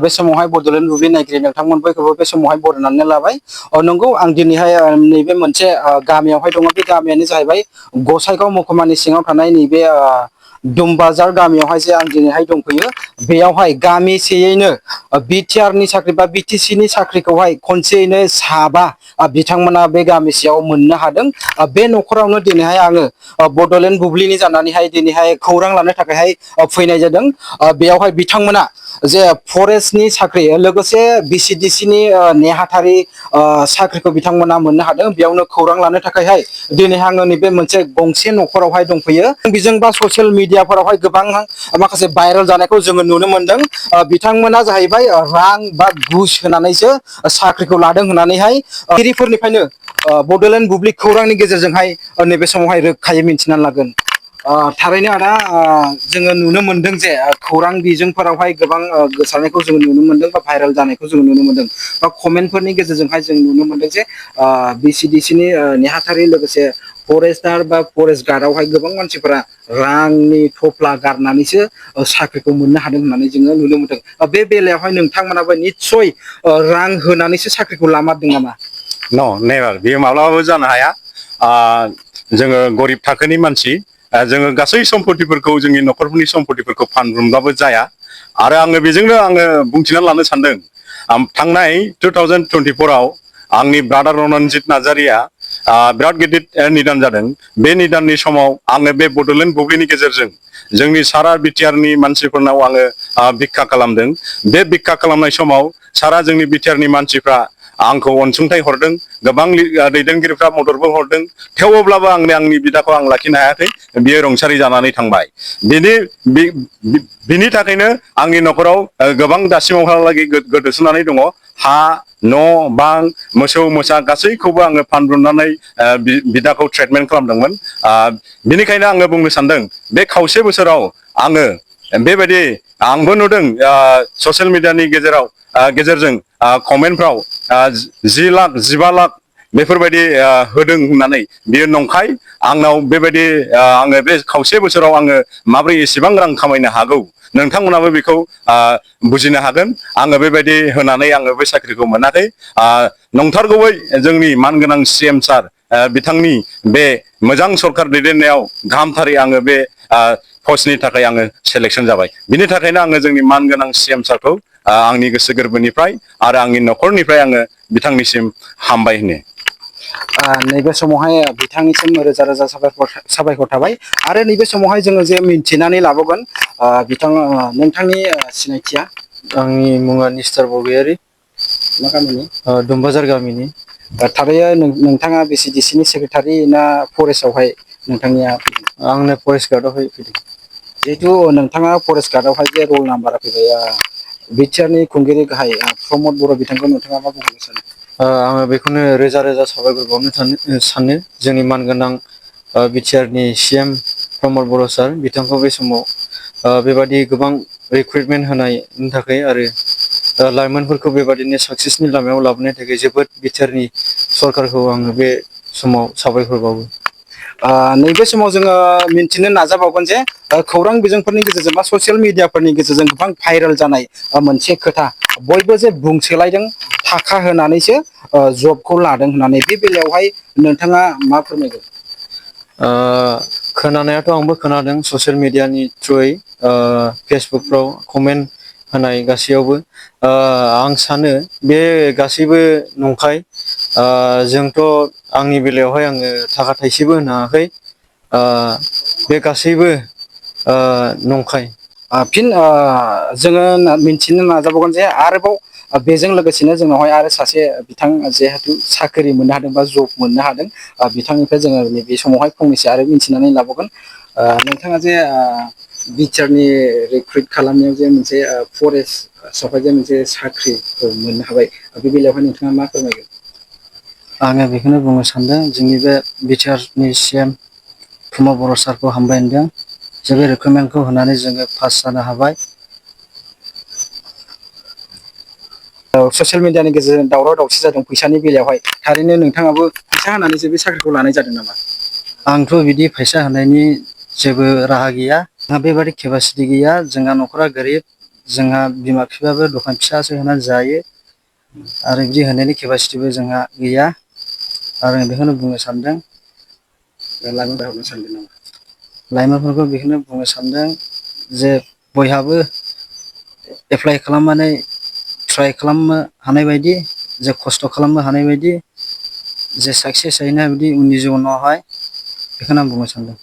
बे समावहाय बड'लेण्ड बुब्लि नायगिरि नोंथांमोन बयखौबो बे समावहाय बरायनानै लाबाय। नंगौ आं दिनैहाय नैबे मोनसे गामियावहाय दङ। बे गामियानो जाहैबाय गसाइगाव महकुमानि सिङाव थानाय नैबे दुमबाजार गामियावहाय जे आं दिनैहाय दंफैयो। बेयावहाय गामिसेयैनो बिटिआर नि साख्रि बा बिटिसि नि साख्रिखौहाय खनसेयैनो साबा बिथांमोना बे गामिसेयाव मोननो हादों। बे न'खरावनो दिनैहाय आङो बड'लेण्ड बुब्लिनि जानानैहाय दिनैहाय खौरां लानो थाखायहाय फैनाय जादों। बेयावहाय बिथांमोना जे फरेस्टनि साख्रि लोगोसे भिसिडिसि नि नेहाथारि साख्रिखौ बिथांमोना मोननो हादों। बेयावनो खौरां लानो थाखायहाय दिनै आङो नैबे मोनसे गंसे न'खरावहाय दंफैयो। बिजोंबा ससियेल मिडियाफोरावहाय गोबां माखासे भाइरेल जानायखौ जोङो नुनो मोनदों। बिथांमोना जाहैबाय रां बा घुस होनानैसो साख्रिखौ लादों होननानैहाय गिरिफोरनिफ्रायनो बड'लेण्ड बुब्लि खौरांनि गेजेरजोंहाय नैबे समावहाय रोखायै मिन्थिनानै लागोन। थारैनो आदा जोङो नुनो मोनदों जे खौरां बिजोंफोरावहाय गोबां गोसारनायखौ जोङो नुनो मोनदों बा भाइरेल जानायखौ जोङो नुनो मोनदों बा कमेन्टफोरनि गेजेरजोंहाय जों नुनो मोनदों जे भिसिडिसि नि नेहाथारि लोगोसे फरेस्टार बा फरेस्ट गार्डआवहाय गोबां मानसिफोरा रांनि थफ्ला गारनानैसो साख्रिखौ मोननो हादों होननानै जोङो नुनो मोनदों। बे बेलायावहाय नोंथांमोनाबो निस्सय रां होनानैसो साख्रिखौ लामारदों नामा? नेभार बेयो माब्लाबाबो जानो हाया। जोङो गरिब थाखोनि मानसि जोङो गासै सम्पतिफोरखौ जोंनि न'खरफोरनि सम्पतिफोरखौ फानब्रुमबाबो जाया। आरो आङो बेजोंनो बुंथिनानै लानो सानदों। थांनाय 2024 आव आंनि ब्रादार रनजित नार्जारिया बिराद गिदिर निदान जादों। बे निदाननि समाव आङो बे बड'लेण्ड बुब्लिनि गेजेरजों जोंनि सारा बिटिआरनि मानसिफोरनाव आङो भिक्षा खालामदों। बे भिक्षा खालामनाय समाव सारा जोंनि बिटिआरनि मानसिफ्रा आंखौ अनसुंथाइ हरदों। गोबां दैदेनगिरिफ्रा मददबो हरदों। थेवब्लाबो आंनि बिदाखौ आं लाखिनो हायाखै। बियो रुंसारि जानानै थांबाय। बिनि थाखायनो आंनि न'खराव गोबां दासिमावहालागै गोदोसोनानै दङ। हा न' बां मोसौ मोसा गासैखौबो आङो फानब्रुमनानै बिदाखौ ट्रिटमेन्ट खालामदोंमोन। बिनिखायनो आङो बुंनो सानदों बे खावसे बोसोराव आङो बेबायदि आंबो नुदों ससियेल मिडियानि गेजेरजों कमेन्टफ्राव 10 लाख 15 लाख बेफोरबायदि होदों होननानै बियो नंखाय। आंनाव बेबायदि आङो बे खावसे बोसोराव आङो माबोरै एसेबां रां खामायनो हागौ नोंथांमोनाबो बेखौ बुजिनो हागोन। आङो बेबायदि होनानै आङो बे साख्रिखौ मोनाखै। नंथारगौयै जोंनि मानगोनां CM सार बिथांनि बे मोजां सरखार दैदेननायाव गाहामथारै आङो बे पस्टनि थाखाय आङो सेलेक्सन जाबाय। बिनि थाखायनो आङो जोंनि मानगोनां CM सारखौ आंनि गोसो गोरबोनिफ्राय आरो आंनि न'खरनिफ्राय आङो बिथांनिसिम हामबाय होनो। नैबे समावहाय बिथांनिसिम रोजा रोजा साबायखर थाबाय। आरो नैबे समावहाय जोङो जे मिन्थिनानै लाबावगोन नोंथांनि सिनायथिया? आंनि मुङा निस्थार बरगयारि। मा गामिनि? दुमबाजार गामिनि। थारैनो नोंथाङा भिसिडिसि नि सेक्रेटारि ना फरेस्टआवहाय नोंथांनिया? आंनो फरेस्ट गार्डआवहाय फैदों। जिहेथु नोंथाङा फरेस्ट गार्डआवहाय जे रल नाम्बारा फैबाय बिटिआरनि खुंगिरि गाहाय प्रमद बर' बिथांखौ नोंथाङा मा बुंनो सानो? आङो बेखौनो रोजा रोजा साबायखर बावनो सानो जोंनि मानगोनां बिटिआरनि CM प्रमद बर' सार बिथांखौ बे समाव बेबादि गोबां रिक्रुइटमेन्ट होनायनि थाखाय आरो लाइमोनफोरखौ बेबादिनो साक्सेसनि लामायाव लाबोनो थाखाय जोबोद बिटिआरनि सरकारखौ आङो बे समाव साबायखर बावो। नैबे समाव जोङो मिन्थिनो नाजाबावगोन जे खौरां बिजोंफोरनि गेजेरजों बा ससियेल मिडियाफोरनि गेजेरजों गोबां भाइरेल जानाय मोनसे खोथा बयबो जे बुंसोलायदों थाखा होनानैसो जबखौ लादों होननानै। बे बेलायावहाय नोंथाङा मा फोरमायगोन? खोनानायाथ' आंबो खोनादों ससियेल मिडियानि थ्रुयै फेसबुकफ्राव कमेन्ट होनाय गासैयावबो। आं सानो बे गासैबो नंखाय। जोंथ' आंनि बेलायावहाय आङो थाखा थाइसेबो होनाङाखै। बे गासैबो नंखाय। फिन जोङो मिन्थिनो नाजाबावगोन जे आरोबाव बेजों लोगोसेनो जोंनावहाय आरो सासे बिथां जिहेथु साख्रि मोननो हादों बा जब मोननो हादों बिथांनिफ्राय जोङो नैबे समावहाय फंनैसो आरो मिन्थिनानै लाबावगोन। नोंथाङा जे बिटिआरनि रिक्रुइट खालामनायाव जे मोनसे फरेस्टआवहाय जे मोनसे साख्रिखौ मोननो हाबाय बे बेलायावहाय नोंथाङा मा फोरमायगोन? आङो बेखौनो बुंनो सानदों जोंनि बे बिटिआरनि CM प्रमद बर' सारखौ हामबाय होनदों। जों बे रिक्रुइटमेन्टखौ होनानै जोङो पास जानो हाबाय। ससियेल मिडियानि गेजेरजों दावराव दावसि जादों फैसानि बेलायावहाय थारैनो नोंथाङाबो फैसा होनानैसो बे साख्रिखौ लानाय जादों नामा? आंथ' बिदि फैसा होनायनि जेबो राहा गैया। आंहा बेबादि केपासिटि गैया। जोंहा न'खरा गोरिब। जोंहा बिमा बिफायाबो दखान फिसासो होनानै जायो आरो बिदि होनायनि केपासिटिबो जोंहा गैया आरो आं बेखौनो बुंनो सानदों। लाइमोनफोरखौ बेखौनो बुंनो सानदों जे बयहाबो एप्लाइ खालामनानै ट्राइ खालामनो हानाय बायदि जे खस्थ' खालामनो हानाय बायदि जे साक्सेस जाहैनो बिदि उननि जिबनावहाय बेखौनो आं बुंनो सानदों।